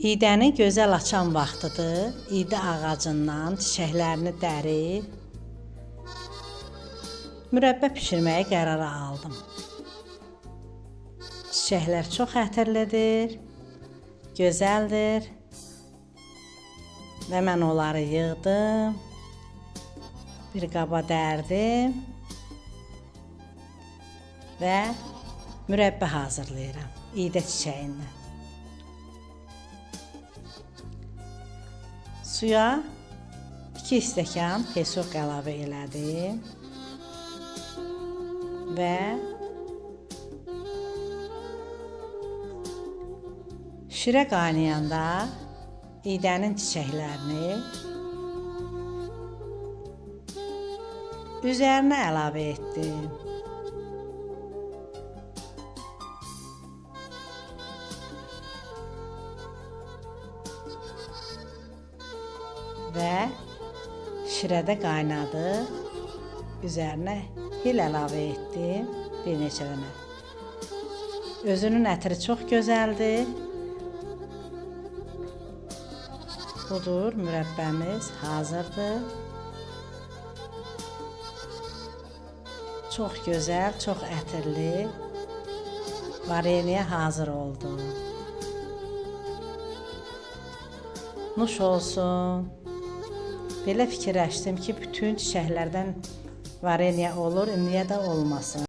İydənin gözəl açan vaxtıdır. İydə ağacından çiçəklərini dərib mürəbbə bişirməyə qərara aldım. Çiçəklər çox ətirlidir, gözəldir və mən onları yığdım, bir qaba dərdim və mürəbbə hazırlayıram iydə çiçəyindən. Suya 2 stəkan pesok əlavə elədim və şirə qaynayanda iydənin çiçəklərini üzərinə əlavə etdim. Və şirədə qaynadı. Üzərinə hil əlavə etdim bir neçə dənə. Özünün ətri çox gözəldir. Budur, mürəbbəmiz hazırdır. Çox gözəl, çox ətirli vareniye hazır oldu. Nuş olsun. Belə fikirləşdim ki, bütün çiçəklərdən vareniye olur, niyə də olmasın.